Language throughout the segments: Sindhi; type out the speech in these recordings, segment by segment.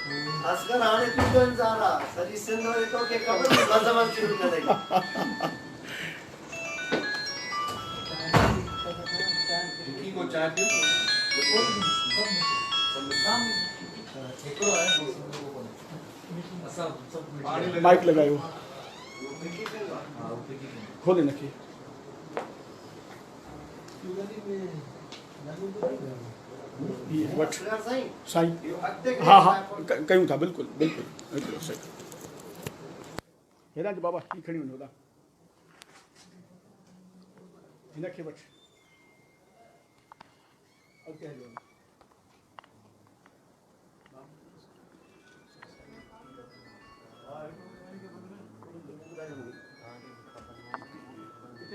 اصغر هاڻي تنهنجو انتظار آ سڄي سنڌ وري توکي خبر ته مذمت شروع ڪندئي. مائيڪ لڳايو کول هن کي. وٺ سائين ها ها ڪيون ٿا بلڪل بلڪل بلڪل صحيح هيڏانهن بابا هي کڻي وڃو هوڏانهن هن کي وٺ اڳتي هليو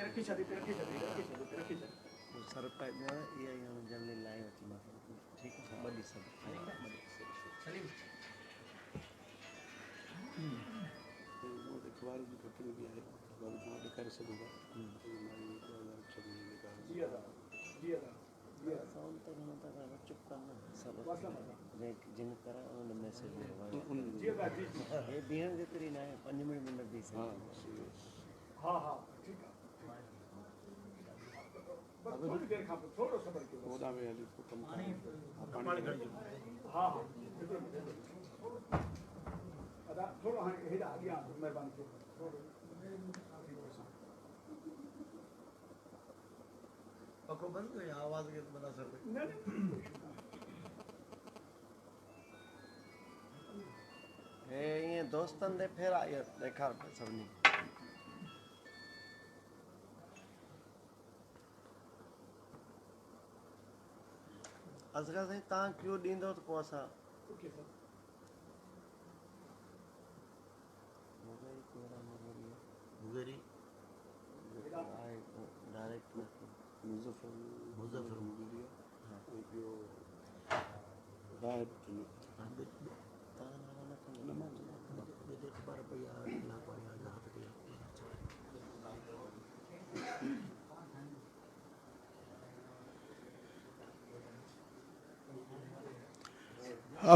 رکي ڇڏ رکي ڇڏ رکي ڇڏ رکي ڇڏ سر پائي ڏيان اها ئي هاڻي جلدي لاهيو اچي مان ٺيڪ آهي ٻه ڏينهن سڀ سليم جي ادا جي ادا ها ها ٺيڪ آ بس ٿوري دير کان پوء ٿورو صبر ڪيو بس ها ها هڪڙو منٽ هڪڙو ادا ٿورو هاڻي هيڏا اڳيان مهرباني ٿئي ٿورو پکو بند ڪيو يا آواز کي متان اثر پئي. نه نه ڪو اشو ناهي. هي ائين دوستن تي ڦيرا اهي ڏيکار پيا سڀني کي. اصغر سائين تان ڪيو ڏيندو ته پوء اسان. Okay sir. مغيري ڪهڙا مغيري مغيري ڊائريڪٽ مظفر مظفر مغيري ۽ ٻيو راهب ڏنو خبر پئي آهي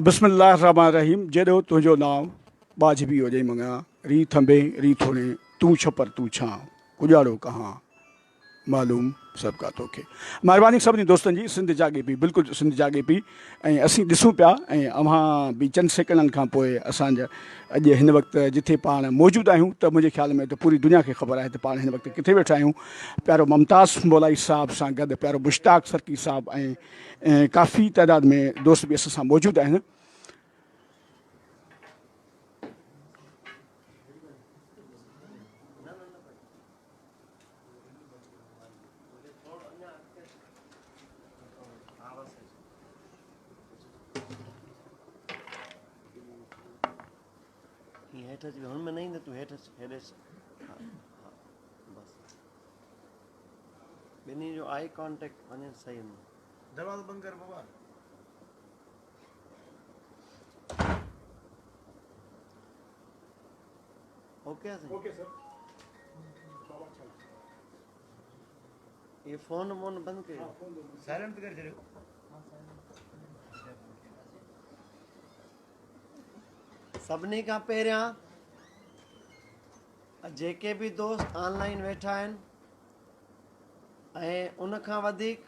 بسم الله الرحمٰن الرحيم جيڏو تنهنجو نانء ٻاجهه به اوڏي مڱان ري ٿنڀي ري ٿوڻي تون ڇپر تون ڇانء ڪڄاڙو ڪهان معلوم سڀ ڪا توکي مهرباني سڀني دوستن جي سنڌ جاڳي پئي بلڪل سنڌ جاڳي پئي ۽ اسين ڏسون پيا ۽ اوهان به چند سيڪنڊن کان پوء اسان جا اڄ هن وقت جٿي پاڻ موجود آهيون ته منهنجي خيال ۾ ته پوري دنيا کي خبر آهي ته پاڻ هن وقت ڪٿي ويٺا آهيون پيارو ممتاز مولائي صاحب سان گڏ پيارو مشتاق سرڪي صاحب ۽ ڪافي تعداد ۾ دوست به اسان سان موجود آهن. هيٺ اچ هن ۾ نه ايندو تون هيٺ اچ هيڏي اچ ها ها بس ٻنهي جو آئي ڪانٽيڪٽ وڃي صحيح هوندو دروازو بند ڪر بابا اوڪي آ سائين اوڪي سر بابا ڇا هي فون مون بند ڪيو سائلنٽ ڪري ڇڏيو سڀني کان پهريان جيڪي به دوست آن لائن ويٺا آهن ۽ ان کان وڌيڪ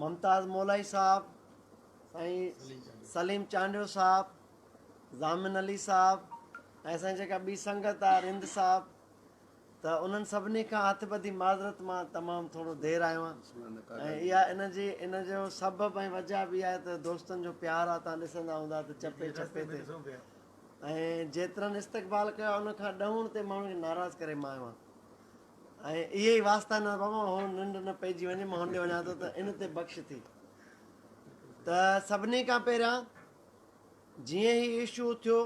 ممتاز مولائي صاحب سائين سليم چانڊيو صاحب ضامن علي صاحب ۽ اسان جي جيڪا ٻي سنگت آ رند صاحب ته انهن سڀني کان هٿ ٻڌي معذرت مان تمام ٿورو دير آيو آهيان ۽ اها ان جي ان جو سبب ۽ وجه به آهي ته دوستن جو پيار آ تان ڏسندا هوندا ته چپي چپي تي ۽ جيترن استقبال ڪيو ان کان ڏهوڻ تي ماڻهن کي ناراض ڪري مان آيو آهيان ۽ اهي ئي واسطا نه بابا هو ننڊ نه پئجي وڃي مان هن ڏي وڃان ٿو ته ان تي بخش ٿي ته سڀني کان پهريان جيئن هي اشو اٿيو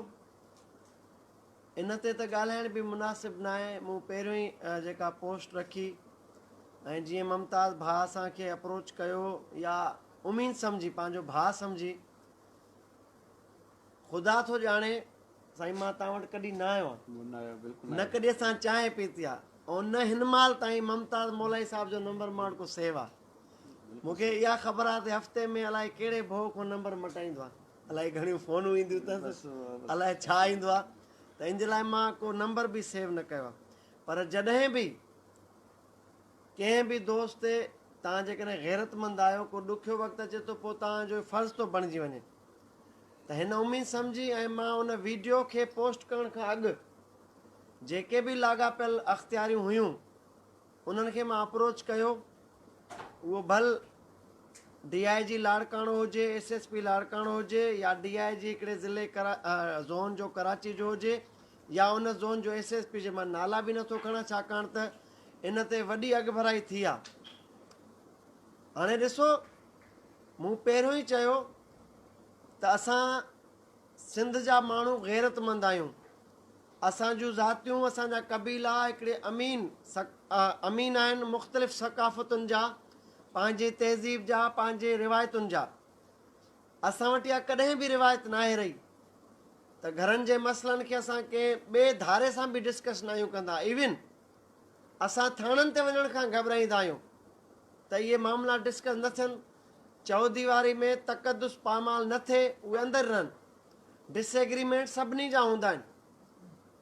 ان تي ته ڳالهائڻ به مناسب ناهي مون پهريون ئي جيڪا پوسٽ رکي ۽ جيئن ممتاز ڀاء اسان کي اپروچ ڪيو يا اميد سمجهي پنهنجو ڀاء سمجهي خدا ٿو ڄاڻي سائين مان توهان وٽ ڪڏهن نه آيو آهيان نه ڪڏهن اسان چانهه پيتي آهي ۽ نه هن مهل تائين ممتاز مولائي صاحب جو نمبر مان وٽ ڪو سيو آهي مون کي اها خبر آهي ته هفتي ۾ الائي ڪهڙي ڀوء کان نمبر مٽائيندو آهي. الائي گهڻيون فونون اينديون اٿس الائي ڇا ايندو آهي ته ان جي لاء مان ڪو نمبر به سيو نه ڪيو آهي پر جڏهن به ڪنهن به دوست تي توهان جيڪڏهن غيرتمند آهيو ڪو ڏکيو وقت اچي ٿو پوء توهان جو فرض ٿو بڻجي وڃي ته هن اميد سمجهي ۽ مان ان ويڊيو کي پوسٽ ڪرڻ کان اڳ جيڪي به لاڳاپيل اختياريون هيون انهن کي مان اپروچ ڪيو اهو ڀل ڊي I جي لاڙڪاڻو هجي ايس ايس پي لاڙڪاڻو هجي يا ڊي I جي هڪڙي ضلعي زون جو ڪراچي جو هجي يا ان زون جو ايس ايس پي جي مان نالا به نٿو کڻان ڇاڪاڻ ته ان تي وڏي اڳڀرائي ٿي آ. هاڻي ڏسو مون پهريون ئي چيو ته اسان سنڌ جا ماڻهو غيرتمند آهيون. اسان جون ذاتيون اسان جا قبيلا هڪڙي امين امين آهن مختلف ثقافتن جا پنهنجي تهذيب جا پنهنجي روايتن جا. اسان وٽ اها ڪڏهن به روايت ناهي رهي ته گهرن جي مسئلن کي اسان ڪنهن ٻئي ڌاري سان به ڊسڪس ناهيون ڪندا ايون اسان ٿاڻن تي وڃڻ کان گهٻرائيندا آهيون ته اهي معاملا ڊسڪس نه ٿين، چئوديواري ۾ تقدس پامال نه ٿئي، اهي اندر رهن. ڊس ايگريمينٽ سڀني جا هوندا آهن.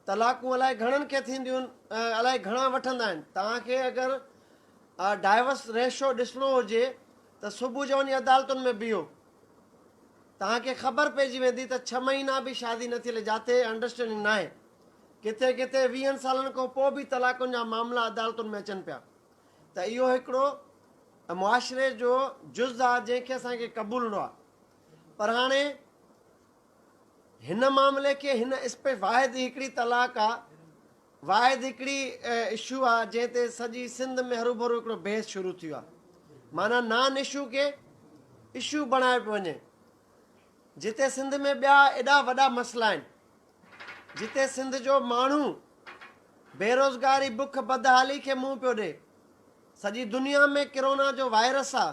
طلاقون الائي گهڻن کي ٿينديون آهن، الائي گهڻا وٺندا آهن. توهان کي اگر ڊائيورس ريشو ڏسڻو هجي ته صبح جو وڃي عدالتن ۾ بيهو، توهان کي خبر پئجي ويندي ته ڇهه مهينا به شادي نٿي هلي جاتي انڊرسٽينڊنگ ناهي. ڪٿي ڪٿي ويهن سالن کان پوء به طلاقن جا معاملا عدالتن ۾ اچن پيا ته اهو هڪڙو معاشري جو جز آهي جنهن کي اسان کي قبولڻو آهي پر هاڻي هن معاملي کي هن اسپي واحد هڪڙي طلاق آهي واحد هڪڙي اشو آهي جنهن تي سڄي سنڌ ۾ هروڀرو هڪڙو بحث شروع ٿي ويو آهي معنيٰ نان اشو کي اشو بڻايو پيو وڃي جتي سنڌ ۾ ٻيا ايڏا وڏا مسئلا آهن جتي سنڌ جو ماڻهو بيروزگاري بک بدحالي کي منهن پيو ڏي سڄي دنيا ۾ ڪرونا جو وائرس آ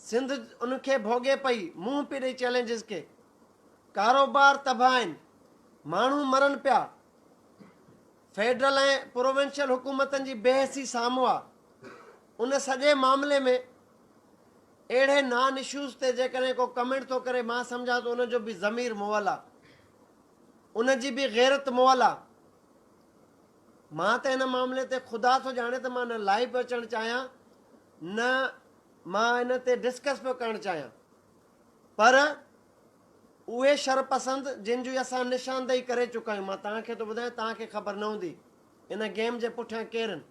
سنڌ ان کي ڀوڳي پئي منهن پئي ڏئي چئلينجز کي ڪاروبار تباهه آهن ماڻهو مرن پيا فيڊرل ۽ پروونشل حڪومتن جي بيحسي سامهون آ ان سڄي معاملي ۾ اهڙي نان اشوز تي جيڪڏهن ڪو ڪمينٽ ٿو ڪري مان سمجهان ٿو ان جو به ضمير مئل آ ان جي به غيرت مئل آ. مان ته ان معاملي تي خدا ٿو ڄاڻي ته مان نه لائيو پيو اچڻ چاهيان نه مان ان تي ڊسڪس پيو ڪرڻ چاهيان پر اهي شرپسند جن جي اسان نشاندهي ڪري چڪا آهيون مان توهان کي ٿو ٻڌايان توهان کي خبر نه هوندي ان گيم جي پٺيان ڪير آهن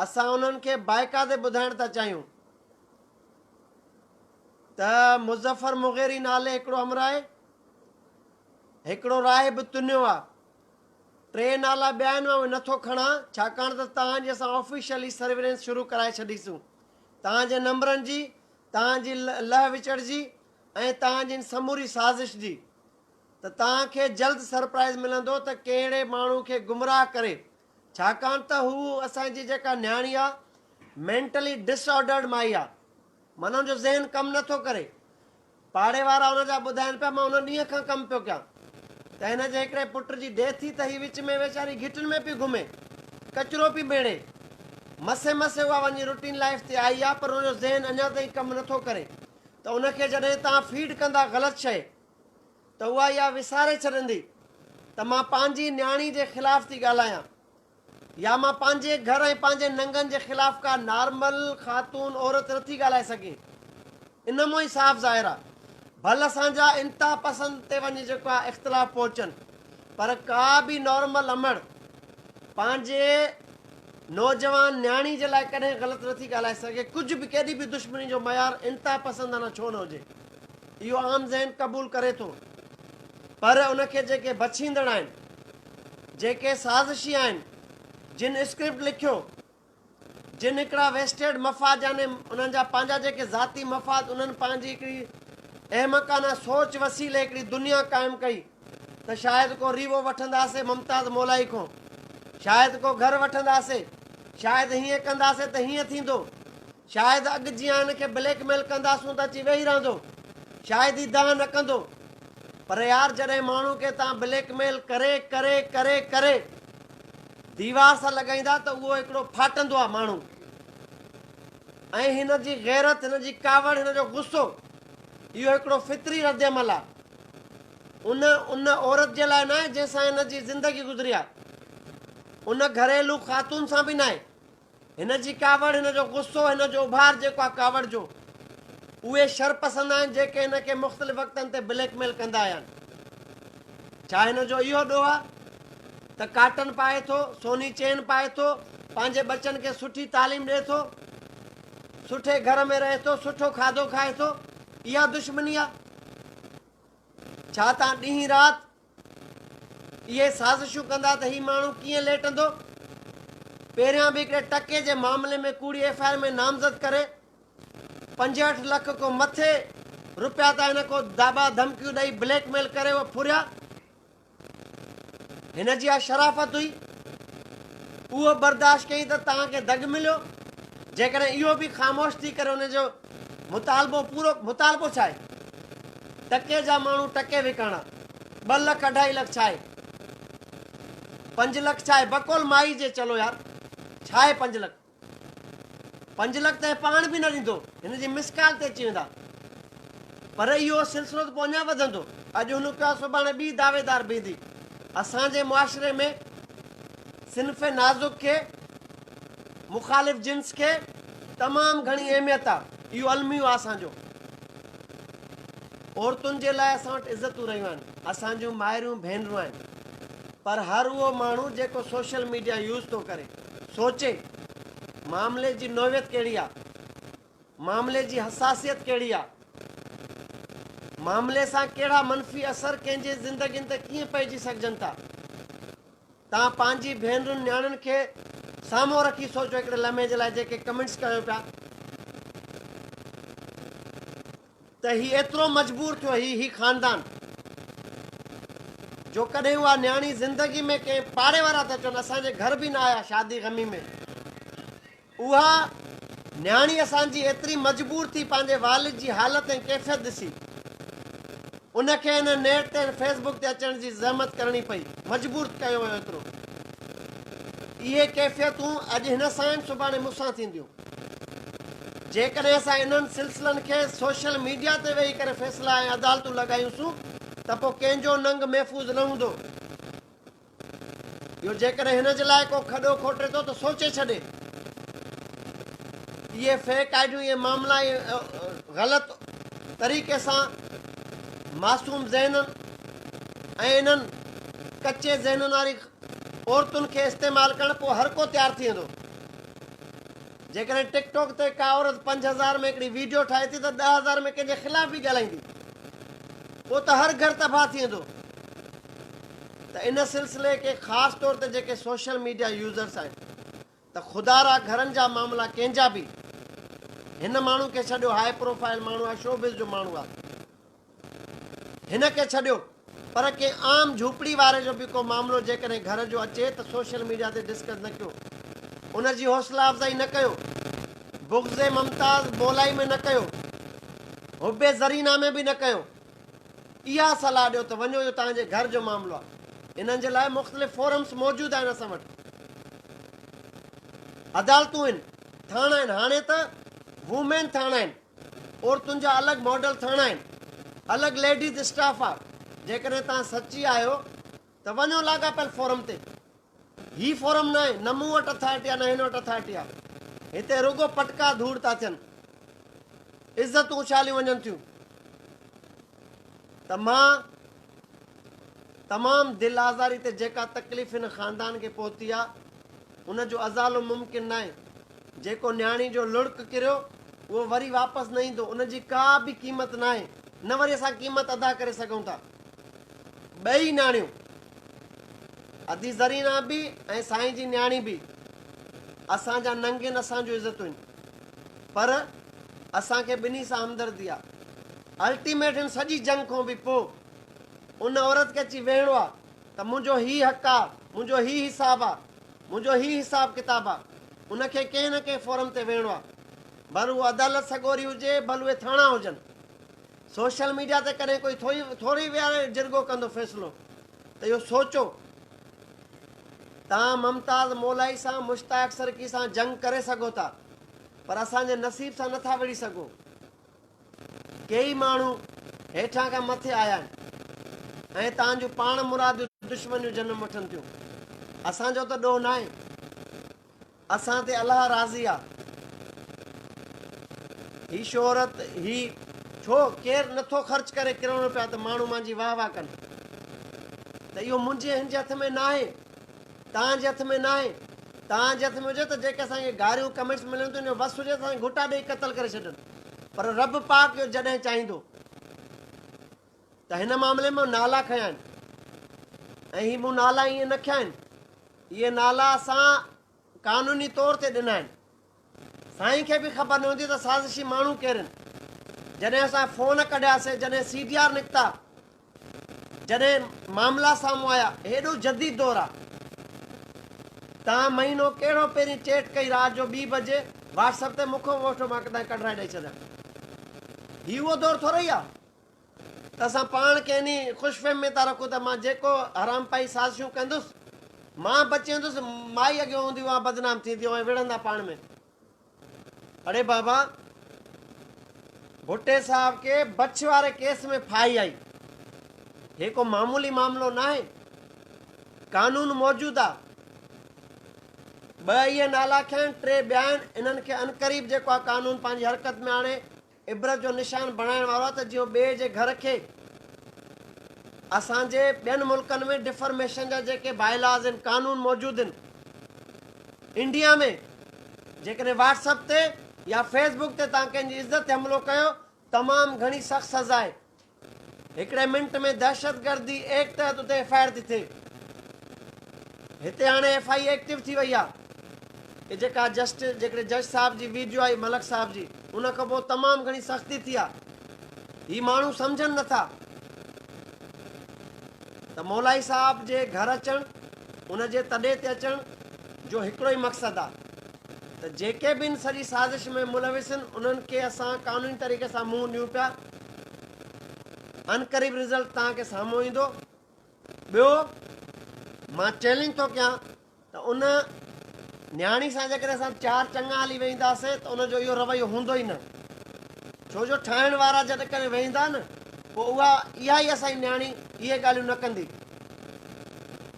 اسان انهن کي بائقاعدي ٻڌائڻ ٿا چاهيون ته مظفر مغيري نالي هڪڙو همراهه هڪڙو راهب تنيو آ. ٽي نالا ٻيا آهن مان اهي نٿو کڻان ڇاڪاڻ ته توهان جي اسان آفيشلي سرويلنس شروع ڪرائي ڇڏيسون. توهان جي نمبرن جي، توهان جي لهه وچڙ جي ۽ توهان جي ان سموري سازش جي ته توهان کي جلد سرپرائز ملندو ته ڪهڙي ماڻهو کي گمراهه ڪري ڇاڪاڻ ته هو اسان جي جيڪا نياڻي آ مينٽلي ڊس آرڊرڊ مائي آ معنيٰ ان جو ذهن ڪم نٿو ڪري. پاڙي وارا ان جا ٻڌائين پيا مان ان ڏينهن کان ڪم پيو ڪيان ته هن جي هڪڙي پٽ جي ڊيٿ ٿي ته هي وچ ۾ ويچاري گهٽين ۾ پئي گهمي ڪچرو پئي ميڙي مسي مسي اها وڃي روٽين لائيف تي آئي آ پر ان جو ذهن اڃا تائين ڪم نٿو ڪري ته ان کي جڏهن توهان فيڊ ڪندا غلط شيء ته اها اها وساري ڇڏندي ته مان پنهنجي نياڻي جي خلاف ٿي ڳالهايان يا مان پنهنجي گهر ۽ پنهنجي ننگن جي خلاف ڪا نارمل خاتون عورت نٿي ڳالهائي سگهي. ان مان ئي صاف ظاهر آ ڀل اسان جا انتها پسند تي وڃي جيڪو آ اختلاف پهچن پر ڪا به نارمل امڙ پنهنجي نوجوان نياڻي جي لاء ڪڏهن غلط نٿي ڳالهائي سگهي ڪجهه به ڪيڏي به دشمني جو معيار انتها پسندانه ڇو نه هجي اهو عام ذهن قبول ڪري ٿو پر ان کي جيڪي بڇيندڙ آهن جيڪي سازشي آهن، جن اسڪرپٽ لکيو، جن هڪڙا ويسٽيڊ مفاد يعني انهن جا پنهنجا جيڪي ذاتي مفاد انهن پنهنجي هڪڙي احمقانه سوچ وسيلي هڪڙي دنيا قائم ڪئي ته شايد ڪو ريوو وٺنداسي ممتاز مولائي کان، شايد ڪو گهر وٺنداسي، شايد هيئن ڪنداسي ته هيئن ٿيندو. شايد اڳ جيان هن کي بليڪ ميل ڪنداسون ته اچي ويهي رهندو. شايد هي دانهن نه ڪندو. پر يار جڏهن ماڻهو کي توهان بليڪ ميل ڪري ڪري ڪري ڪري ديوار سان لڳائيندا ته اهو هڪڙو ڦاٽندو آهي ماڻهو ۽ هن جي غيرت هن جي ڪاوڙ هن جو غصو اهو هڪڙو فطري ردعمل آهي. ان ان عورت جي لاء ناهي جنهن سان هن جي زندگي گذري آهي. ان گهريلو خاتون سان به ناهي. هن جي ڪاوڙ، هن جو غصو، هن جو اڀار جيڪو آهي ڪاوڙ جو، اهي شرپسند آهن جيڪي هن کي مختلف وقتن تي بليڪ ميل ڪندا آيا آهن. ڇا هن جو اهو ڏوهه آهي ته ڪاٽن پائي ٿو، سوني چين پائي ٿو، پنهنجي ٻچن کي سٺي تعليم ڏئي ٿو، سٺي گهر ۾ رهي ٿو، سٺو کاڌو کائي ٿو، اها دشمني آهي؟ ڇا توهان ڏينهن رات اهي سازشون ڪندا ته هي ماڻهو ڪيئن ليٽندو؟ پهريان به هڪڙي ٽڪي جي معاملي ۾ ڪوڙي ايف I R ۾ نامزد ڪري 65 لک کان مٿي رپيا ته هن ڪو داٻا ڌمڪيون ڏئي بليڪ ميل ڪري اهي ڦريا. هن جي اها شرافت هئي اهو برداشت ڪيائين ته توهان کي دڳ مليو. جيڪڏهن اهو به خاموش ٿي ڪري ان جو مطالبو پورو مطالبو ڇا آهي؟ ٽڪي جا ماڻهو ٽڪي وڪاڻا ٻه لک اڍائي لک ڇا آهي؟ پنج لک ڇا آهي؟ بقول مائي جي چلو يار ڇا آهي پنج لک؟ پنج لک ته پاڻ به نه ڏيندو، هن جي مس ڪال تي اچي ويندا. پر اهو سلسلو ته پوء اڃا وڌندو. اڄ هن ڪيو آهي، سڀاڻي ٻي دعويدار به ايندي. اسان جي معاشري ۾ صنف نازڪ کي، مخالف جنس کي تمام گهڻي اهميت آهي. اهو الميو آهي اسان جو. عورتن جي لاء اسان وٽ عزتون رهيون آهن، اسان جون مائرون ڀينرون آهن. پر هر اهو ماڻهو جيڪو سوشل ميڊيا يوز ٿو ڪري، سوچي، معاملي جي نوعيت ڪهڙي آ؟ معاملي جي حساسيت ڪهڙي آ؟ معاملي سان ڪهڙا منفي اثر ڪنهن جي زندگين تي ڪيئن پئجي سگهجن ٿا؟ توهان پنهنجي ڀينرن نياڻين کي سامهون رکي سوچو هڪڙي لمحي جي لاء جيڪي ڪمينٽس ڪيو پيا ته هي ايترو مجبور ٿيو هي هي خاندان جو ڪڏهن اها نياڻي زندگي ۾ ڪنهن پاڙي وارا ٿا چون اسان جي گهر به نه آيا شادي غمي ۾ اها نياڻي اسان جي ايتري مجبور ٿي پنهنجي والد جي حالت ۽ ڪيفيت ڏسي ان کي هن نيٽ تي ۽ فيس بڪ تي اچڻ جي زحمت ڪرڻي پئي مجبور ڪيو ويو ايترو اهي ڪيفيتون اڄ هن سان آهن سڀاڻي مون سان ٿينديون. جيڪڏهن اسان انهن سلسلن کي سوشل ميڊيا تي ويهي ڪري فيصلا ۽ عدالتون لڳايونسون ته پوء ڪنهن جو ننگ محفوظ نه هوندو. اهو جيڪڏهن هن جي لاء ڪو کڏو کوٽي ٿو ته سوچي ڇڏي. اهي فيڪ آئيڊيون، اهي معاملا اهي غلط طريقي سان معصوم ذهنن ۽ انهن ڪچي ذهنن واري عورتن کي استعمال ڪرڻ پوء هر ڪو تيار ٿي ويندو. جيڪڏهن ٽڪ ٽاڪ تي ڪا عورت 5000 ۾ هڪڙي ويڊيو ٺاهي ٿي ته 10,000 ۾ ڪنهن جي خلاف به ڳالهائيندي پوء ته هر گهر تباهه ٿي ويندو ته ان سلسلي کي خاص طور تي جيڪي سوشل ميڊيا يوزرس آهن ته خدارا گهرن جا معاملا ڪنهن جا به هن ماڻهو کي ڇڏيو هاء پروفائل ماڻهو آهي شوبز جو ماڻهو آهي هن کي ڇڏيو پر ڪنهن عام جهوپڙي واري جو به ڪو معاملو جيڪڏهن گهر جو اچي ته سوشل ميڊيا تي ڊسڪس نه ڪيو ان جي حوصلا افزائي نه ڪيو بغض ممتاز بولائي ۾ نه ڪيو حب زرينا ۾ به نه ڪيو اها صلاح ڏيو ته وڃو اهو توهان جي گهر جو معاملو آهي انهن جي لاء مختلف فورمز موجود آهن اسان وٽ عدالتون آهن ٿاڻا آهن هاڻي ته وومين ٿاڻا آهن عورتن جا الڳ ماڊل ٿاڻا آهن، الڳ ليڊيز اسٽاف آ، جيڪڏهن توهان سچي آهيو ته وڃو لاڳاپيل فورم تي، هي فورم ناهي، نه مون وٽ اٿارٽي آ نه هن وٽ اٿارٽي آ، هتي رڳو پٽڪا ڌوڙ ٿا ٿين، عزتون اڇاليون وڃن ٿيون ته مان تمام دل آزاري تي جيڪا تڪليف هن خاندان کي پهتي آ ان جو ازالو ممڪن ناهي، جيڪو نياڻي جو لڙڪ ڪريو اهو وري واپس نه ايندو، ان جي ڪا به قيمت ناهي، نه وري اسان قيمت ادا ڪري سگهون ٿا. ٻئي نياڻيون ادي زرينا به ۽ سائين جي نياڻي به اسان جا ننگين اسان جون عزتون آهن پر اسان کي ٻنهي سان همدردي آ. الٽيميٽ هن سڄي جنگ کان به پوء ان عورت کي اچي ويهڻو آ ته منهنجو هي حق آ، منهنجو هي حساب آ، منهنجو هي حساب ڪتاب آ. ان کي ڪنهن نه ڪنهن فورم تي ويهڻو آ. ڀل اهو عدالت سڳوري هجي، ڀل اهي ٿاڻا هجن. سوشل ميڊيا تي ڪڏهن ڪوئي ٿوري ويهاري جرڳو ڪندو فيصلو ته اهو سوچو. توهان ممتاز مولائي سان مشتاق سرڪي سان جنگ ڪري سگهو ٿا پر اسان جي نصيب سان نٿا وڙهي سگهو. ڪيئي ماڻهو هيٺان کان مٿي آيا آهن. ۽ توهان جون پاڻ مراديون دشمنيون جنم وٺن ٿيون. اسان جو ته ڏوهه ناهي. اسان تي الله راضي آ. هي شهرت هي ڇو ڪير نٿو خرچ ڪري ڪروڙين روپيا ته ماڻهو مانجي واهه واهه ڪن ته اهو منهنجي هن جي هٿ ۾ ناهي توهان جي هٿ ۾ ناهي توهان جي هٿ ۾ هجي ته جيڪي اسان کي گاريون ڪمينٽس ملن ٿيون ان جو وس هجي ته اسان کي گهٽا ڏئي قتل ڪري ڇڏن پر رب پاڪ اهو جڏهن چاهيندو ته هن معاملي ۾ نالا کنيا آهن ۽ هي مون نالا ائين نه کنيا آهن اهي نالا اسان قانوني طور تي ڏنا آهن. سائين کي به خبر نه هوندي ته سازشي ماڻهو ڪير آهن. جڏهن اسان فون ڪڍياسين، جڏهن سي ڊي آر نڪتا، جڏهن معاملا سامهون آيا، هيڏو جديد دور آ. تان مهينو ڪهڙو پهرين چيٽ ڪئي رات جو ٻي بجي واٽس اپ تي مون کان وٺو مان ڪڏهن ڪڍرائي ڏئي ڇڏيان. هي اهو دور ٿورئي آ. ته اسان پاڻ کي انهي خوش فهمي ۾ ٿا رکون ته مان جيڪو حرام پائي سازشون ڪندس مان بچي ويندس مائي اڳيان هوندي اها بدنام ٿيندي ۽ وڙهندا پاڻ ۾. اڙي بابا ڀٽي صاحب کي بڇ واري ڪيس ۾ ڦاهي آئي هي ڪو معمولي معاملو ناهي قانون موجود آ ٻه اهي نالا کيا آهن ٽي ٻيا آهن انهن کي عنقريب جيڪو آ قانون پنهنجي حرڪت ۾ آڻي عبرت جو نشان بڻائڻ وارو آهي ته جيئن ٻئي جي گهر کي اسان جي ٻين ملڪن ۾ ڊفرميشن جا جيڪي باء لاز آهن قانون موجود آهن انڊيا ۾ جيڪڏهن واٽس اپ تي يا فيس بڪ تي توهان ڪنهن جي عزت تي حملو ڪيو تمام گهڻي سخت سزا آهي هڪڙي منٽ ۾ دهشتگردي ايڪٽ تحت اتي ايف I R ٿي ٿئي. هتي هاڻي ايف I A active ٿي وئي آهي. هي جيڪا جسٽس جيڪڏهن جج صاحب جي ويڊيو آئي ملڪ صاحب جي ان کان پوء تمام گهڻي سختي ٿي آهي. هي ماڻهو سمجهن نٿا ته مولائي صاحب جي گهر اچڻ ان جي تڏي تي اچڻ جو هڪڙو ئي مقصد آهي ته جيڪي به ان سڄي سازش ۾ ملوث آهن انهن کي اسان قانوني طريقي سان منهن ڏيون پيا. عنقريب رزلٽ توهان کي سامهون ايندو. ٻيو مان چئلينج ٿو ڪيان ته ان نياڻي سان جيڪڏهن اسان چار چڱا هلي ويهنداسين ته ان جو اهو رويو هوندو ئي نه. ڇو جو ٺاهڻ وارا جڏهن ڪڏهن ويهندا نه پوء اها اها ئي اسان جي نياڻي اهي ڳالهيون نه ڪندي.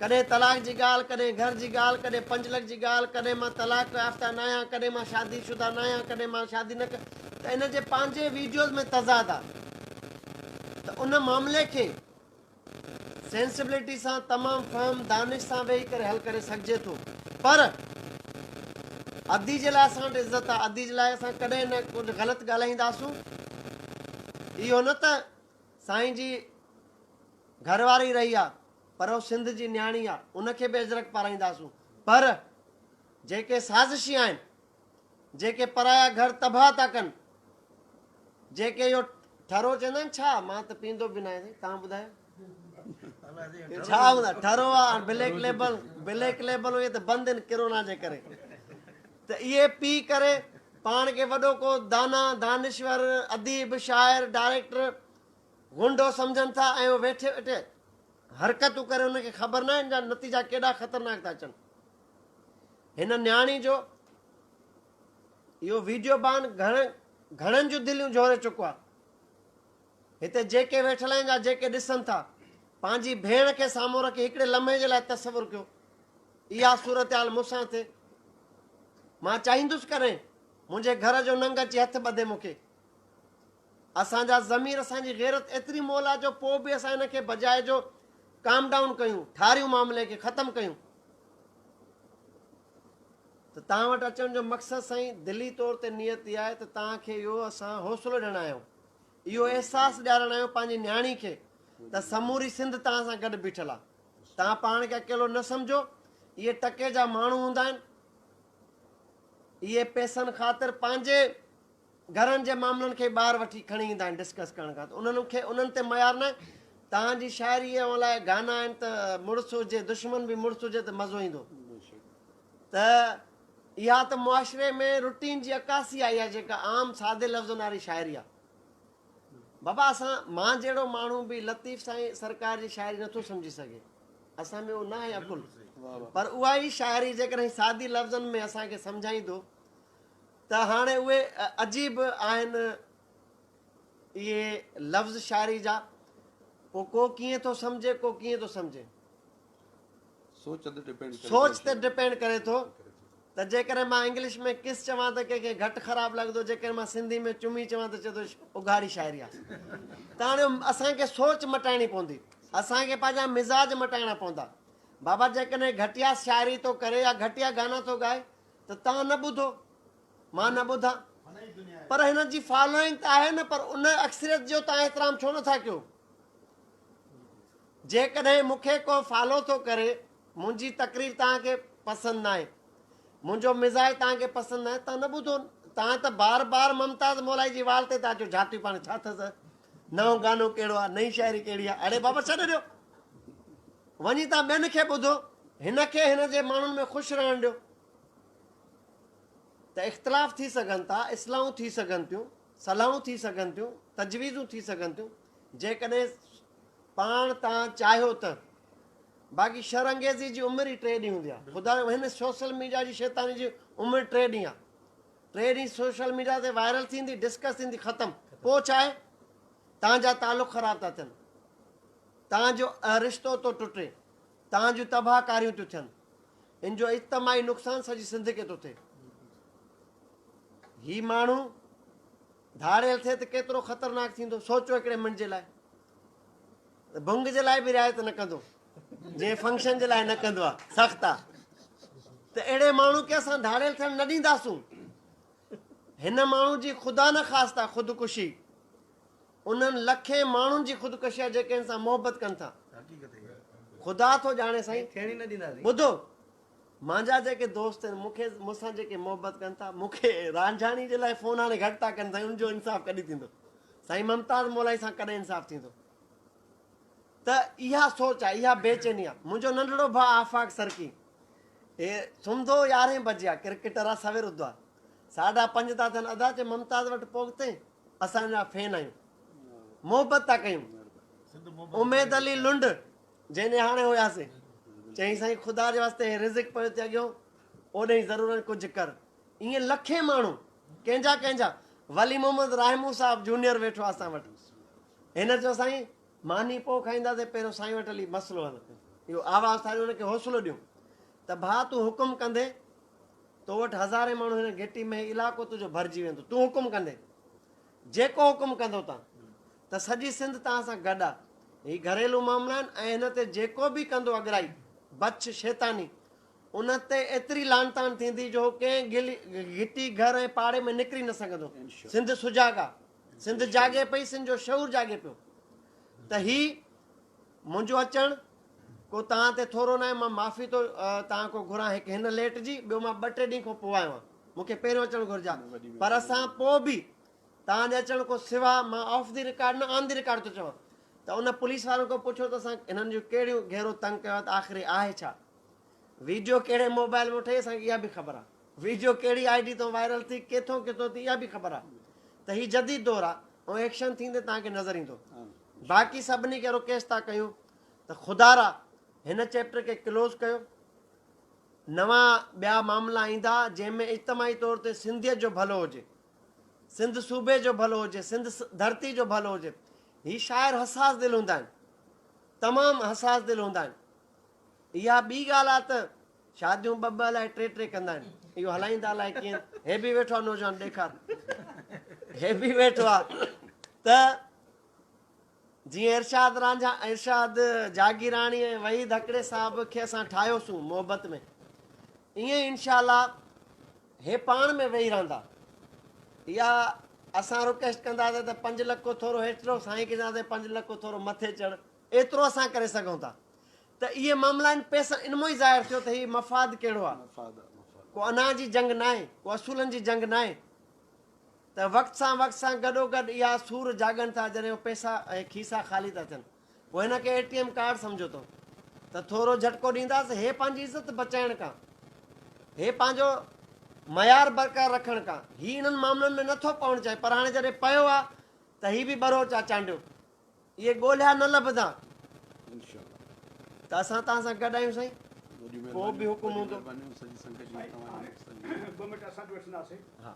ڪڏهن طلاق جي ڳالهه، ڪڏهن گهر جي ڳالهه، ڪڏهن پنج لک جي ڳالهه، ڪڏهن مان طلاق يافته ناهيان، ڪڏهن مان شادي شده ناهيان، ڪڏهن مان شادي نه ته ان جي پنهنجي ويڊيوز ۾ تضاد آ ته ان معاملي کي سينسبلٽي سان تمام فهم دانش سان ويهي ڪري حل ڪري سگهجي ٿو پر ادي جي لاء اسان وٽ عزت آ ادي جي لاء اسان ڪڏهن نه ڪجهه غلط ڳالهائينداسون اهو نه ته سائين جي گهر واري رهي آ پر هو سنڌ جي نياڻي آ ان کي به اجرڪ پارائينداسون پر جيڪي سازشي آهن جيڪي پرايا گهر تباهه ٿا ڪن، جيڪي اهو ٺرو چوندا آهن ڇا؟ مان ته پيئندو به ناهيان سائين، توهان ٻڌايو ڇا هوندا ٺرو آ بليڪ ليبل، بليڪ ليبل اهي ته بند آهن ڪرونا جي ڪري ته اهي پي ڪري پاڻ کي وڏو ڪو دانا دانشور اديب شاعر ڊائريڪٽر غنڊو سمجهن ٿا ۽ اهو ويٺي ويٺي حرڪتون ڪري انهن کي خبر ناهي ان جا نتيجا ڪيڏا خطرناڪ ٿا اچن. هن نياڻي جو اهو ويڊيو بان گهڻ گهڻن جون دليون جهوري چڪو آهي. هتي جيڪي ويٺل آهن يا جيڪي ڏسن ٿا پنهنجي ڀيڻ کي سامهون رکي هڪڙي لمحي جي لاء تصور ڪيو اها صورتحال مون سان ٿئي مان چاهيندس ڪڏهن منهنجي گهر جو ننگ اچي هٿ ٻڌي مون کي اسان جا ضمير اسان جي غيرت ايتري مول آهي جو پوء به اسان هن کي بجاء جو ڪام ڊائون ڪيون ٺاريون معاملي کي ختم ڪيون ته توهان وٽ اچڻ جو مقصد سائين دلي طور تي نيت اها آهي ته توهان کي اهو اسان حوصلو ڏيڻ آيا آهيون اهو احساس ڏيارڻ آيا آهيون پنهنجي نياڻي کي ته سموري سنڌ توهان سان گڏ بيٺل آهي توهان پاڻ کي اڪيلو نه سمجهو اهي ٽڪي جا ماڻهو هوندا آهن اهي پئسن خاطر پنهنجي گهرن جي معاملن کي ٻاهر وٺي کڻي ايندا آهن ڊسڪس ڪرڻ کان ته انهن کي انهن تي ميار نه توهان جي شاعري ۽ لاء گانا آهن ته مڙس هجي دشمن به مڙس هجي ته مزو ايندو ته اها ته معاشري ۾ روٽين جي عڪاسي آهي اها جيڪا عام سادي لفظن واري شاعري آهي بابا اسان مان جهڙو ماڻهو به لطيف سائين سرڪار جي شاعري نٿو سمجهي سگهي اسان ۾ اهو نه آهي عقل پر اها ئي شاعري جيڪڏهن سادي لفظن ۾ اسان کي سمجهائيندو ته هاڻي اهي عجيب آهن اهي لفظ شاعري جا پوء ڪو ڪيئن ٿو سمجهي ڪو ڪيئن ٿو سمجهي. سوچ تي ڊپينڊ ڪري سوچ تي ڊپينڊ ڪري ٿو ته جيڪڏهن مان انگلش ۾ ڪس چوان ته ڪنهن کي گهٽ خراب لڳندو جيڪڏهن مان سنڌي ۾ چمي چوان ته چئي ٿو اگهاڙي شاعري آهي ته هاڻي اسان کي سوچ مٽائڻي پوندي اسان کي پنهنجا مزاج مٽائڻا پوندا بابا جيڪڏهن گهٽيا شاعري ٿو ڪري يا گهٽيا گانا ٿو ڳائي ته تان نه ٻڌو مان نه ٻڌان پر هن جي فالوئنگ ته آهي نه پر ان اڪثريت جو تان احترام ڇو نٿا ڪيو جيڪڏهن مون کي ڪو فالو ٿو ڪري، منهنجي تقرير توهان کي پسند ناهي، منهنجو مزاج توهان کي پسند ناهي، توهان نه ٻڌو. توهان ته بار بار ممتاز مولائي جي وال تي ٿا اچو جهاتيون پائڻ، ڇا اٿس، نئون گانو ڪهڙو آهي، نئين شاعري ڪهڙي آهي، اڙي بابا ڇڏي ڏيو، وڃي توهان ٻين کي ٻڌو، هن کي هن جي ماڻهن ۾ خوش رهڻ ڏيو. ته اختلاف ٿي سگهن ٿا، اصلاحون ٿي سگهن ٿيون، صلاحون ٿي سگهن ٿيون، تجويزون ٿي سگهن ٿيون، جيڪڏهن پاڻ تان چاهيو ته. باقي شر انگيزي جي عمر ئي ٽي ڏينهن هوندي آهي. خدا هن سوشل ميڊيا جي شيطاني جي عمر ٽي ڏينهن آهي. ٽي ڏينهن سوشل ميڊيا تي وائرل ٿيندي، ڊسڪس ٿيندي، ختم. پوء ڇا آهي؟ تان جا تعلق خراب ٿا ٿين. تان جو رشتو ٿو ٽٽي. تان جون تباهه ڪاريون ٿيون ٿين. ان جو اجتماعي نقصان سڄي سنڌ کي ٿو ٿئي. هي ماڻهو ڌاڙيل ٿئي ته ڪيترو خطرناڪ ٿيندو سوچو هڪڙي منٽ جي لاء. ڀنگ جي لاء به رعايت نه ڪندو جنهن فنڪشن جي لاء نه ڪندو آ سخت آ ته اهڙي ماڻهو کي اسان ڌاڙيل ٿيڻ نه ڏينداسون. هن ماڻهو جي خدا نه خواسته خودڪشي انهن لکين ماڻهن جي خودڪشي آ جيڪي هن سان محبت ڪن ٿا. خدا ٿو ڄاڻي سائين. ٿيڻ ئي نه ڏينداسين. ٻڌو مانجا جيڪي دوست آهن مون کي مون سان جيڪي محبت ڪن ٿا مون کي رانجهاڻي جي لاء فون هاڻي گهٽ ٿا ڪن سائين ان جو انصاف ڪڏهن ٿيندو سائين ممتاز مولائي سان ڪڏهن انصاف ٿيندو ته اها سوچ آهي اها بيچيني آهي منهنجو ننڍڙو ڀاء آفاق سرڪي هي سمهندو يارهين بجي آهي ڪرڪيٽر آهي سوير اٿندو آهي ساڍا پنج ٿا ٿين ادا چي ممتاز وٽ پهتين اسان جا فين آهيون محبت ٿا ڪيون اميد علي لنڊ جنهن ڏي هاڻي هياسين. چيائين سائين خدا جي واسطي هي رزق پيو ٿي اڳيون اوڏهين ضرورن ڪجهه ڪر. ائين لکين ماڻهو ڪنهن جا ڪنهن جا ولي محمد راهمون صاحب جونيئر ويٺو آهي اسان وٽ. هن چيو سائين ماني پوء کائينداسين پهريون سائين وٽ هلي مسئلو حل ڪيون. اهو آواز اٿاريون هن کي حوصلو ڏيون ته ڀاء تون حڪم ڪندين تو وٽ هزارين ماڻهو هن گهٽي ۾ هي علائقو تنهنجو ڀرجي ويندو تون حڪم ڪندين. جيڪو حڪم ڪندو تان ته سڄي سنڌ توهان سان گڏ آ. هي گهريلو معاملا آهن ۽ هن تي جيڪو به ڪندو اڳرائي، بڇ، شيطاني ان تي ايتري لعن طعن ٿيندي جو هو ڪنهن گهٽي، گهر ۽ پاڙي ۾ نڪري نه سگهندو. سنڌ سجاڳ آ. سنڌ جاڳي پئي، سنڌ جو شعور جاڳي پيو ته هي منهنجو اچڻ ڪو توهان تي ٿورو ناهي، مان معافي ٿو توهان کان گهران هڪ هن ليٽ جي، ٻيو مان ٻه ٽي ڏينهن کان پوء آيو آهيان، مون کي پهريون اچڻ گهرجي ها، پر اسان پوء به توهان جي اچڻ کان سوا مان آف the record نه آن the record ٿو چوان ته ان پوليس وارن کان پڇو ته اسان هنن جون ڪهڙيون گهيرو تنگ ڪيو آهي ته آخر هي آهي ڇا؟ ويڊيو ڪهڙي موبائل ۾ ٺهي اسان کي اها به خبر آهي، ويڊيو ڪهڙي I D تان وائرل ٿي ڪيٿون ڪيٿون ٿي اها به خبر آهي ته هي جديد دور آهي ۽ ايڪشن ٿيندي توهان کي نظر ايندو. باقي سڀني کي رڪويسٽ ٿا ڪيون ته خدارا هن چيپٽر کي ڪلوز ڪيو، نوان ٻيا معاملا ايندا جنهن ۾ اجتماعي طور تي سنڌيت جو ڀلو هجي، سنڌ صوبي جو ڀلو هجي، سنڌ ڌرتي جو ڀلو هجي. هي شاعر حساس دل هوندا آهن، تمام حساس دل هوندا آهن. اها ٻي ڳالهه آهي ته شاديون ٻه ٻه الائي ٽي ٽي ڪندا آهن، اهو هلائيندا الائي ڪيئن. هي به ويٺو آهي نوجوان ڏيکار، هي به ويٺو آهي ته جيئن ارشاد رانجها، ارشاد جاگيراڻي ۽ وحيد هڪڙي صاحب کي اسان ٺاهيوسون محبت ۾ ائين ئي انشاء الله هي پاڻ ۾ ويهي رهندا. اها اسان رڪويسٽ ڪنداسين ته 5 لک کان ٿورو هيٺ رهو، سائين کي چونداسين 5 لک کان ٿورو مٿي چڙهه، ايترو اسان ڪري سگهون ٿا ته اهي معاملا آهن پئسا ان مان ئي ظاهر ٿيو ته هي مفاد ڪهڙو آهي، ڪو انا جي جنگ ناهي، ڪو اصولن جي جنگ ناهي. ته وقت سان وقت سان گڏوگڏ اها سور جاڳن ٿا جڏهن اهي پئسا ۽ کيسا خالي ٿا ٿين پوء هن کي اي ٽي ايم ڪارڊ سمجهو ٿو ته ٿورو جهٽڪو ڏينداس هي پنهنجي عزت بچائڻ کان هي پنهنجو معيار برقرار رکڻ کان هي انهن معاملن ۾ نٿو پوڻ چاهي پر هاڻي جڏهن پيو آ ته هي به ٻروچ آ چانڊيو اهي ڳولهيا نه لڀندا ته اسان توهان سان گڏ آهيون سائين ڪو به حڪم هوندو. ٻه منٽ اسان به وٺنداسين. ها.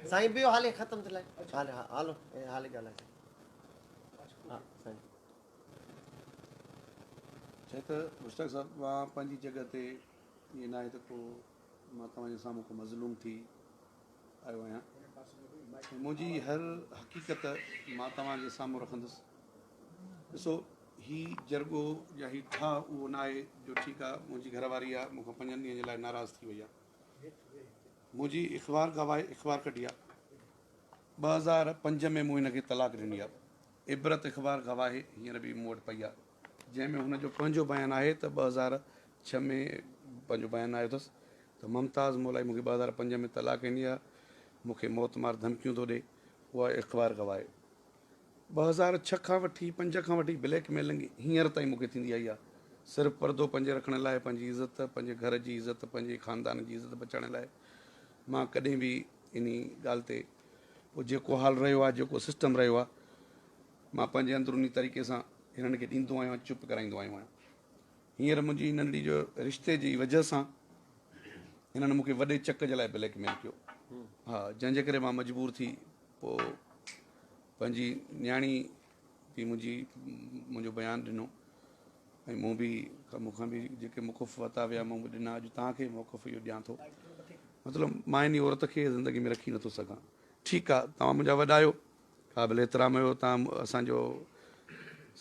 سائين بيهو هالي ختم ٿي لائي هالي هالو هالي ڳالهائي ها سائين. چئي ته مشتاق صاحب مان پنهنجي جڳهه تي ائين ناهي ته ڪو مان توهان جي سامهون ڪو مظلوم ٿي آيو آهيان منهنجي هر حقيقت مان توهان جي سامهون رکندس. ڏسو هي جرڳو يا هي ٺاهه اهو نه آهي جو ٺيڪ آ منهنجي گهر واري آ مون کان پنجن ڏينهن جي لاء ناراض ٿي وئي آ. منهنجي اخبار گواهي اخبار ڪڍي آ. 2005 ۾ مون هن کي طلاق ڏني آ. عبرت اخبار گواهي هينئر به مون وٽ پئي آ. جنهن ۾ هن جو پنهنجو بيان آهي ته 2006 ۾ پنهنجو بيان آيو اٿس ته ممتاز مولائي مون کي 2005 ۾ طلاق ڏني آ مون کي موت مار ڌمڪيون ٿو ڏي اها اخبار گواهي. 2006 کان وٺي پنج کان وٺي بليڪ ميلنگ هينئر تائين مون کي ٿيندي آئي آهي. صرف پردو پنهنجي رکڻ لاء پنهنجي عزت، پنهنجي گهر جي عزت، پنهنجي خاندان جي عزت بچائڻ لاء مان ڪڏهن به انهي ڳالهه تي پوء جيڪو حال رهيو آهي جيڪو سسٽم رهيو آهي مان پنهنجي اندروني طريقي سان هنن کي ڏيندو آهيان چپ ڪرائيندو آيو آهيان. هينئر منهنجي ننڍڙي جو رشتي جي وجهه سان هنن مون کي وڏي چڪ جي لاء بليڪ ميل ڪيو ها جنهن جي ڪري مان مجبور ٿي پوء پنهنجي نياڻي به منهنجي منهنجو بيان ڏنو ۽ مون به مون کان به جيڪي موقف ورتا ويا مون به ڏنا اڄ توهان کي موقف اهو ڏيان ٿو مطلب مان ان عورت کي زندگي ۾ رکي نٿو سگهان ٺيڪ آ توهان منهنجا وڏا آهيو قابل احترام آهيو توهان اسان جو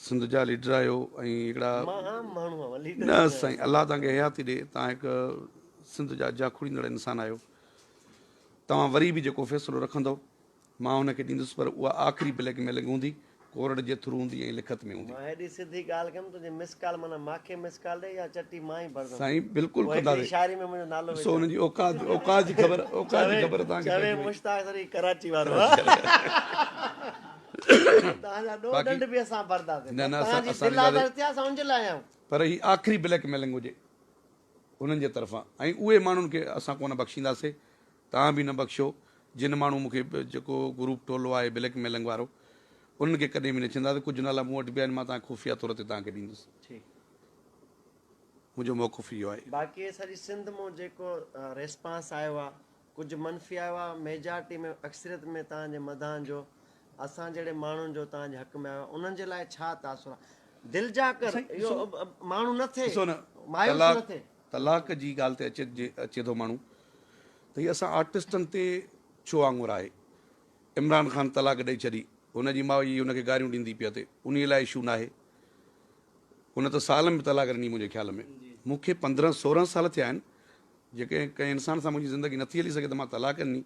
سنڌ جا ليڊر آهيو ۽ هڪڙا نه سائين الله توهان کي حياتي ڏي توهان هڪ سنڌ جا جاکوڙيندڙ انسان آهيو توهان وري به جيڪو فيصلو رکندؤ مان ان کي ڏيندس پر اها آخري بليڪ ميلنگ هوندي، ڪورٽ جي ٿرو هوندي ۽ لکت ۾ هوندي. مان هيڏي سڌي ڳالهه ڪيم تنهنجي مس ڪال معنيٰ ماکي مس ڪال ڏي يا چٽي مان ئي ڀرندم. سائين بلڪل پوء هڪڙي ڪنداسين. شاعري ۾ منهنجو نالو ڏسو وجهان. انهن جي اوقات اوقات جي خبر اوقات جي چوي خبر توهان کي چوي پئجي وئي. مشتاق سري ڪراچي وارو آ. توهان جا ڏوهه باقي ڏنڊ به اسان ڀرنداسين نه پر نه توهان اسان جي اسان دل ڏينداسين آزار ٿي آ اسان ان جي لاء آيا آهيون. پر هي آخري بليڪ ميلنگ هجي انهن جي طرفان ۽ اهي ماڻهن کي اسان ڪونه بخشينداسين توهان به نه بخشو جن ماڻهو مون کي جيڪو گروپ ٽولو آهي بليڪ ميلنگ وارو انهن کي ڪڏهن به نه ڇڏينداسين ڪجهه نالا مون وٽ به آهن مان توهان کي خفيه طور تي توهان کي ڏيندس منهنجو موقف اهو آهي. باقي سڄي سنڌ مون جيڪو ريسپانس آيو آهي ڪجهه منفي آيو آهي ميجارٽي ۾ اڪثريت ۾ توهان جي مداحن جو اسان جهڙي ماڻهن جو توهان جي حق ۾ آيو آهي انهن جي لاء ڇا تاثر آهي دلجاء ڪر اهو ماڻهو نه ٿئي مايوس نه ٿئي. طلاق جي ڳالهه تي اچي اچي ٿو ماڻهو ته هي اسان آرٽسٽن تي ڇو آڱر آهي عمران خان طلاق ڏئي ڇڏي هن جي ماء ئي هن کي گاريون ڏيندي پئي اٿي انهي لاء اشو ناهي هن ته سال ۾ طلاق ڏني منهنجي خيال ۾ مون کي 15 16 سال ٿيا آهن جيڪي ڪنهن انسان سان منهنجي زندگي نٿي هلي سگهي ته مان طلاق ڏني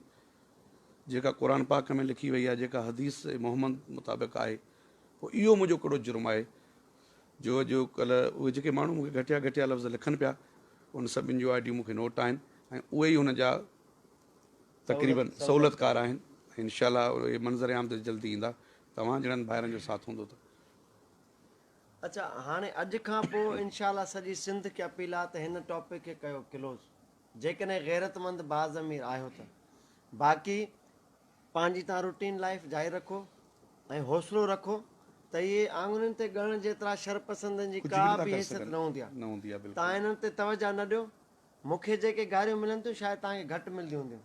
جيڪا قرآن پاڪ ۾ لکي وئي آهي جيڪا حديث محمد مطابق آهي پوء اهو منهنجو ڪهڙو جرم آهي جو اڄ ڪلهه اهي جيڪي ماڻهو مون کي گهٽيا گهٽيا لفظ لکن پيا ان سڀن جون آء ڊيون مون کي نوٽ آهن ۽ اهي ئي هن جا تقريبن سهولتڪار آهن ۽ انشاء الله اهي منظر عام تي جلدي ايندا توهان جهڙن ڀائرن جو ساٿ هوندو ته. اڇا هاڻي اڄ کان پوء انشاء الله سڄي سنڌ کي اپيل آ ته هن ٽاپڪ کي ڪيو ڪلوز جيڪڏهن غيرتمند باضمير آهيو ته باقي پنهنجي توهان روٽين لائيف جاري رکو ۽ حوصلو رکو ته اهي آڱرين تي ڳڻڻ جيترا شرپسندن جي ڪجهه ڪا به نٿا به ڪري حيثيت سگهن نه هوندي آهي. نه هوندي آهي بلڪل. توهان انهن تي توجهه نه ڏيو. مون کي جيڪي گاريون ملن ٿيون شايد توهان کي گهٽ ملنديون هونديون.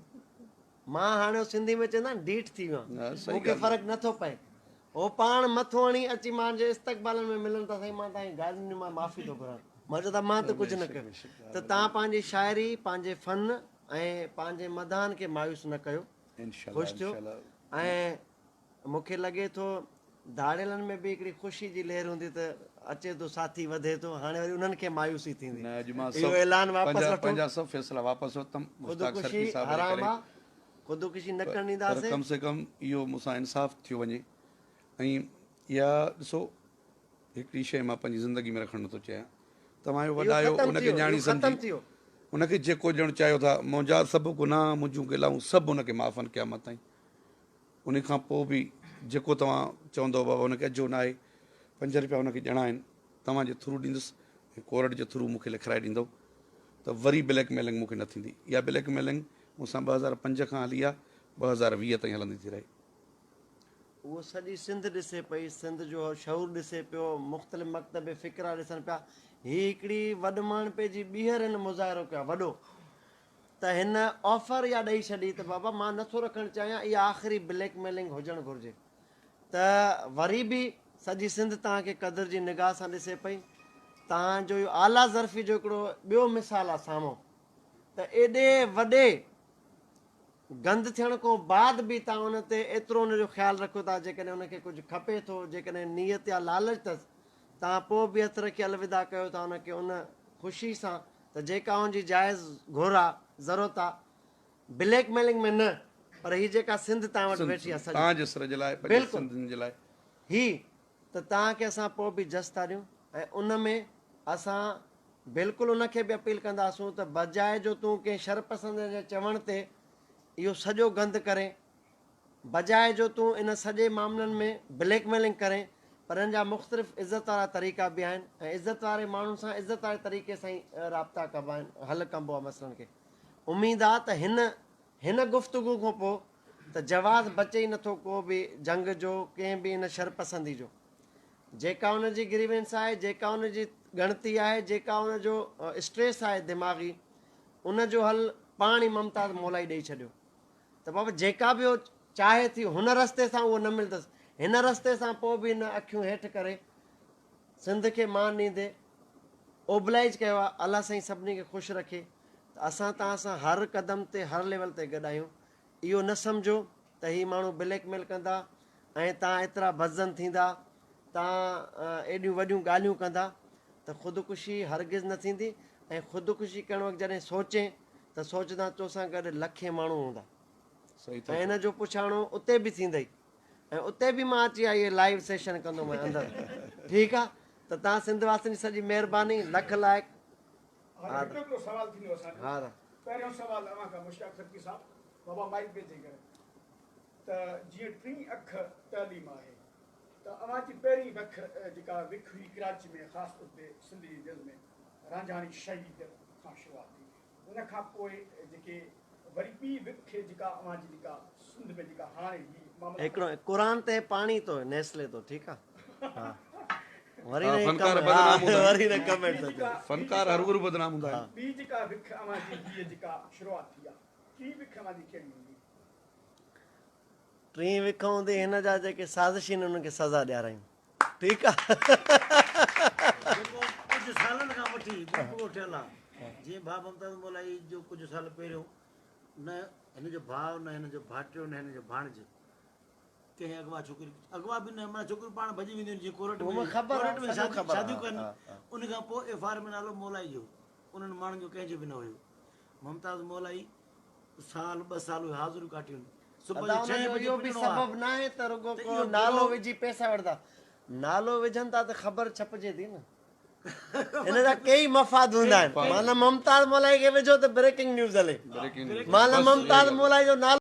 مان هاڻي سنڌي ۾ چوندا آهن ڍيٺ ٿي ويو نه آهيان. صحيح مون کي ڳالهه آهي. فرق نه ٿو پئي. هو پاڻ مٿو هڻي اچي مان جي استقبالن ۾ ملن ٿا سائين مان توهان کي گاريون ڏنيون مان معافي ٿو گهران. مان چوان ٿا مان ته ڪجهه نه بيشڪ ڪيو. بيشڪ ته توهان پنهنجي شاعري، پنهنجي فن ۽ پنهنجي مداحن کي مايوس نه ڪيو. انشاء خوش الله ٿيو انشاء الله ۽ مون کي لڳي ٿو ڌاڙيلن ۾ به هڪڙي خوشي جي لهر هوندي ته اچي ٿو ساٿي وڌي ٿو هاڻي وري انهن کي مايوسي ٿيندي نه اڄ مان اهو سڀ اعلان واپس پنهنجا وٺو پنهنجا سڀ فيصلا واپس ورتم مشتاق خودڪشي سرڪي صاحب جي حرام ڪري آ خودڪشي نه ڪرڻ پر ڏينداسين ڪم سي ڪم اهو مون سان انصاف ٿيو وڃي ۽ اها ڏسو هڪڙي شيء مان پنهنجي زندگي ۾ رکڻ نٿو چاهيان. توهان اهو اهو وڏايو، ختم ان کي ٿي ويو، ڄاڻي اهو ختم سمجهي ٿي ويو. ان کي جيڪو ڏيڻ چاهيو ٿا، منهنجا سڀ گناهه، منهنجون گلائون سڀ ان کي معاف آهن قيامت تائين. ان کان پوء به جيڪو توهان چوندؤ بابا ان کي اجهو ناهي، پنج رپيا ان کي ڏيڻا آهن، توهان جي ٿرو ڏيندس ۽ ڪورٽ جي ٿرو مون کي لکرائي ڏيندؤ ته وري بليڪ ميلنگ مون کي نه ٿيندي. اها بليڪ ميلنگ مون سان 2005 کان هلي آهي، 2020 تائين هلندي ٿي رهي. اهو سڄي سنڌ ڏسي پئي، سنڌ جو شعور ڏسي پيو، مختلف مڪتب فڪر وارا ڏسن پيا، هي هڪڙي وڏ ماڻهپي جي ٻيهر هن مظاهرو ڪيو آهي وڏو. ته هن آفر اها ڏئي ڇڏي ته بابا مان نٿو رکڻ چاهيان اها آخري بليڪ ميلنگ هجڻ گهرجي ته وري به سڄي سنڌ توهان کي قدر جي نگاهه سان ڏسي پئي. توهان جو اهو اعليٰ ظرفي جو هڪڙو ٻيو مثال آهي سامهون ته ايڏي وڏي گند ٿيڻ کان بعد به توهان ان تي ايترو ان جو خيال رکو ٿا جيڪڏهن ان کي ڪجهه کپي ٿو جيڪڏهن نيت يا لالچ اٿس توهان پوء به هٿ رکي الوداع ڪيو ٿا ان کي ان خوشي سان ته جيڪا ان جي جائز گهر آ ضرورت آ بليڪ ميلنگ ۾ نه پر هي جيڪا سنڌ توهان وٽ ويٺي آ سڄي توهان جي سر جي لاء پنهنجي بلڪل سنڌين جي لاء. هي ته توهان کي اسان پوء به جس ٿا ڏيون ۽ ان ۾ اسان بلڪل ان کي به اپيل ڪنداسون ته بجاء جو تون ڪنهن شرپسند جي چوڻ تي اهو سڄو گند ڪرين بجاء جو تون ان سڄي معاملن ۾ بليڪ ميلنگ ڪرين پر ان جا مختلف عزت وارا طريقا به آهن ۽ عزت واري ماڻهن سان عزت واري طريقي سان ئي رابطا ڪبا آهن حل ڪبو آهي مسئلن کي اميد آ ته هن هن گفتگو کان پوء ته جواز بچي ئي نٿو ڪو به جنگ جو ڪنهن به ان شرپسندي جو جيڪا ان جي گريوينس آهي جيڪا ان جي ڳڻتي آهي جيڪا ان جو اسٽريس آهي دماغي ان جو حل پاڻ ئي ممتاز مولائي ڏئي ڇڏيو ته بابا جيڪا به هو چاهي ٿي هن رستي سان اهو نه ملندس هن رستي سان پوء به هن اکيون هيٺ ڪري سنڌ کي مان ڏيندي اوبلائيج ڪيو آهي الله سائين سڀني کي خوش رکي ته اسان توهان سان هر قدم تي هر ليول تي گڏ آهيون اهو نه سمجهو ته هي ماڻهو بليڪ ميل ڪندا ۽ توهان ايترا بدظن ٿيندا توهان ايڏيون وڏيون ڳالهيون ڪندا ته خودڪشي هرگز نه ٿيندي ۽ خودڪشي ڪرڻ وقت جڏهن سوچين ته سوچندان توسان گڏ لکين ماڻهو هوندا ۽ ان جو پڇاڻو اتي به ٿيندئي ۽ اتي به مان اچي اهي لائيو سيشن ڪندومانء اندر ٺيڪ آ ته توهان سنڌ واسين جي سڄي مهرباني لک لائق. هاڻي هڪڙو هڪڙو سوال ٿيندو اسان جو. پهريون سوال اوهان کان مشتاق سرڪي صاحب بابا مائيڪ ۾ جي ڪري ته جيئن ٽين اک تعليم آهي ته اوهان جي پهرين وک جيڪا وک هئي ڪراچي ۾ خاص طور تي سنڌ جي دل ۾ رانجهاڻي شهيد کان شروعات ٿي ان کان پوء جيڪي وري ٻي وک جيڪا اوهان جي جيڪا سنڌ ۾ جيڪا هاڻي هي معاملا هڪڙو قرآن تي پاڻي تو نيسلي تو ٺيڪ آ ها وري نه فنڪار بدنام هوندا وري نه ڪمينٽ ٿا ٿين فنڪار هرگرو بدنام هوندا آهن. ٻي جيڪا وک اوهان جي هيء جيڪا شروعات ٿي آ ٽين وک اوهان جي ڪهڙي هوندي؟ ٽين وک هوندي هن جا جيڪي سازشي آهن انهن کي سزا ڏيارايون ٺيڪ آ. جيڪو ڪجهه سالن کان وٺي گفتگو ٿيل آ جيئن ڀاء ممتاز مولائي جو ڪجهه سال پهريون نه هن جو ڀاء نه هن جو ڀائٽيو نه هن جو ڀاڻج ڪنهن اغوا ڇوڪري اغوا به نه معنيٰ ڇوڪريون پاڻ ڀڄي وينديون آهن جيئن ڪورٽ ۾ ڪورٽ ۾ شاديون ڪن ان کان پوء ايف آر ۾ نالو مولائي جو انهن ماڻهن جو ڪنهن جو به نه هيو ممتاز مولائي سال ٻه سال اهي حاضريون ڪاٽيون صبح ادا جو ان ڇهين جو بجي اهو به پڄڻو آ سبب ناهي ته رڳو ته ڪو اهو نالو گروه وجهي پئسا وٺندا نالو وجهن ٿا ته خبر ڇپجي ٿي نه ان جا ڪيئي مفاد هوندا آهن معنيٰ ممتاز مولائي کي وجهو ته بريڪنگ نيوز هلي بريڪنگ نيوز معنيٰ بس ممتاز اها مولائي جو نالو